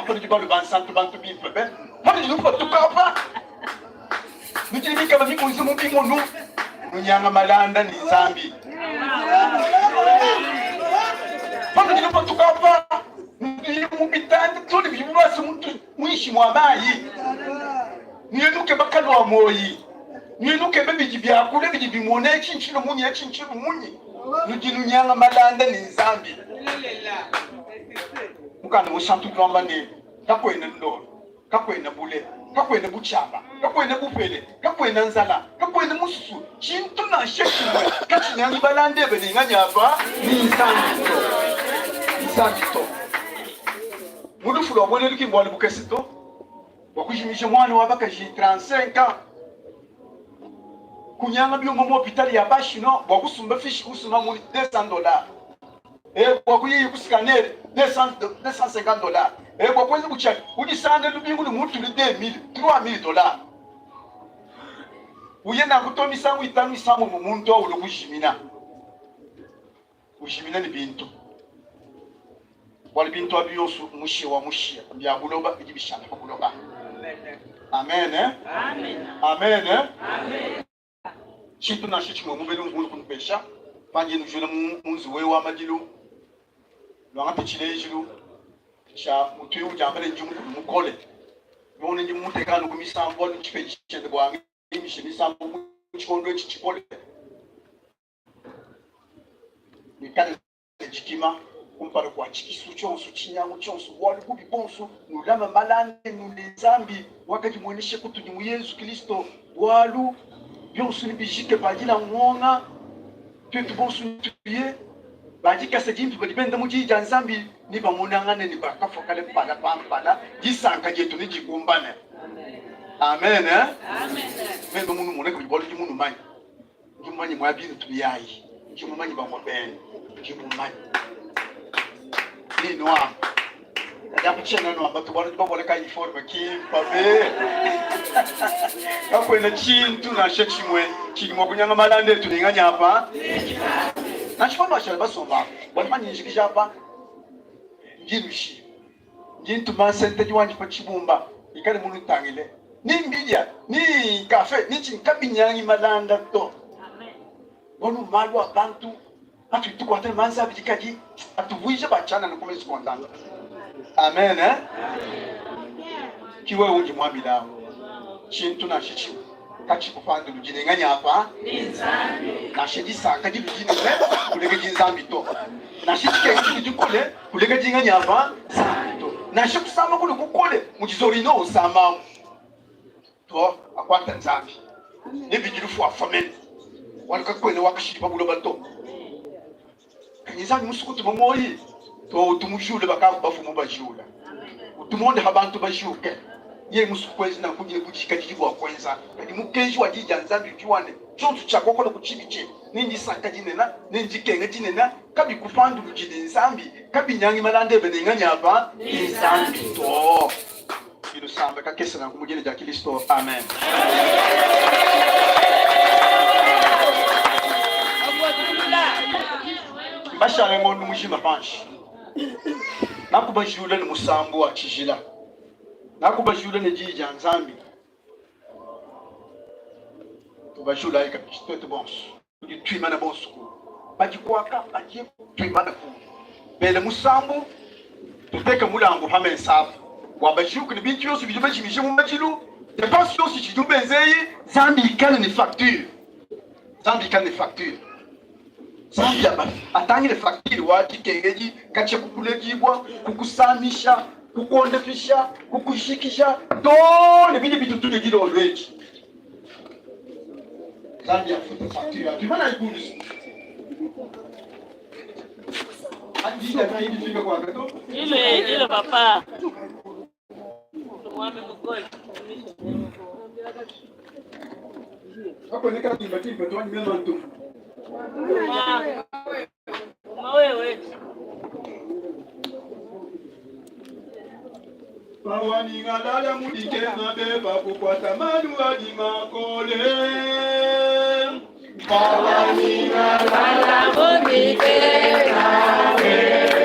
Apa nudi balu bansantu, bantu bimpe be. Panudi nupatuka apa, nudi ne mikaba mikunze mu bimonu, nunyanga malanda ne Nzambi. Panudi nupatuka apa, nudi mu bitanda too ne bidibu base muinshi mua mayi. Nuye nukeba kalua muoyi, nuye nukeba bidi biakula, bidi bimona, etshi ntshilu munyi, etshi ntshilu munyi. Nudi nunyanga malanda ne Nzambi. Mukanda munsantu udi wamba ne, Kakuena ndolo, kakuena bule, kakuena butshiama, kakuena bupele, kakuena nzala, kakuena mususu, tshintu nansha tshimue katshinyangi malanda ebe ne nganyi apa? Ne Nzambi to. Nzambi to. Mu lufu lua buena elu ki mbualu bukese to. Bua kujimija muana wa bakaji 35 ans, kunyanga biuma mu hopitali ya ba chinois bua kusumba fiche kusumba mu 200 dollars e bua kuyiyi ku scanner 200 250 dollars e bua kuenza butshiaki udisanga lubingu ne mutulu 2000 3000 dollars uye nanku to misangu itanu isambombo muntu au ulua kujimina ujimina ne bintu bualu bintu abi bionso mushiya wa mushiya mbia buloba bidi bishala pa buloba. Amen. Amen. Amen. Tshintu nansha tshimue mubelu mvua kunupesha pandi nujula mu nzubu eu wa madilu, nuangate tshilejilu tshia mutu eu udiamba ne ndi mukulu mukole, nuone ndi mumuteka anu ku misambu bualu ntshipedi tshiende bua ngimbishe misambu mu tshikondo etshi tshikole. Nuikale ne dikima kumpala kua tshikisu tshionso, tshinyangu tshionso, bualu bubi buonso. Nulame malanda enu ne Nzambi wakadimuenesha kutudi mu Yezu Kristo, bualu bionso nebijike padila ngonga. Tuetu bonso netuye ba dikasa dimpe badi benda mu Diyi dia Nzambi nebamonangane ne bakafua kale mpala pa mpala. Disanka dietu nedikumbane. Amen. Meme munumone kabidi bualu ndi munumanye. Ndi mumanye muabi intu yayi, ndi mumanye bamue benu, ndi mumanye ni nuamba. Kadi apu tshiena nuamba to, bualu ndi bavuale ka uniforme kimpa be. Kakuena tshintu nansha tshimue tshidi mua kunyanga malanda etu ne nganyi apa? Nansha panuashala basomba apa, bualu pandi njikija apa, ndi nushiya. Ndi ntuma nsentedi wanyi pa tshibumba, ikale munutangile. Ni mbidia, ni kafe, ni tshinyi, kabinyangi malanda to. Bualu malu a bantu atudi tukuata ne manza abidi kadi atuvuija ba tshianana ku mesu kua Nzambi. Amen. Eh? Ki wewe undi muambilawu tshintu nansha tshimue katshikupandi ludi ne nganyi apa? Nansha disanka diludi dinene kulekedi Nzambi to, nansha dikenga diludi dikole kulekedi nganyi apa? Nzambi to, nansha kusama kuli kukole mudi Zorino usamamu to, akuata Nzambi ne bidi lufuafua mene, bualu kakuena wa kashidi pa buloba to. Kadi Nzambi musue kutuma muoyi to, utu mujule bakavua bafue mubajula, utu muondaha bantu bajuke. Yeye musue kuenza nanku udi ne budikadidi bua kuenza. Kadi mukenji wa Diyi dia Nzambi udi wa ne, tshionso tshiakuakola ku tshibi tshiebe, ni ndisanka dinene, ni ndikenga dinene, kabikupanduludi ne Nzambi, kabinyangi malanda ebe ne nganyi apa? Ne Nzambi to. Binusambe kakese nanku mu dina dia Kilisto. Amen. Mbashale ngondo mujima panshi. Nakubajula ne musambu wa tshijila. Nakubajula ne diyi dia Nzambi. Tubajulayi kabidi tuetu bonso. Tudi tuimana bonso ku badi kuaka badi tuimana ku bele musambu tuteke mulambu pa mesa apu bua bajiuke ne bintu bionso bidi bajimije mu madilu depense yonso itshidi benzeyi Nzambi ikale ne facture Nzambi ikale ne facture Nzambi atangile facture wa dikenga edi katshia kukuledibua kukusamisha kukuondapisha kukujikija too ne bidi bitutule dilolo edi Nzambi afute facture ya tuimana ikulusu. Ile ile papa. Mwami mukole. Kakoneka kimba kimba tuani mema ntumu. Mawewe. Pawaningalala mu dikenga beba kukwata malu adi makole. Pawaningalala mu dikenga beba.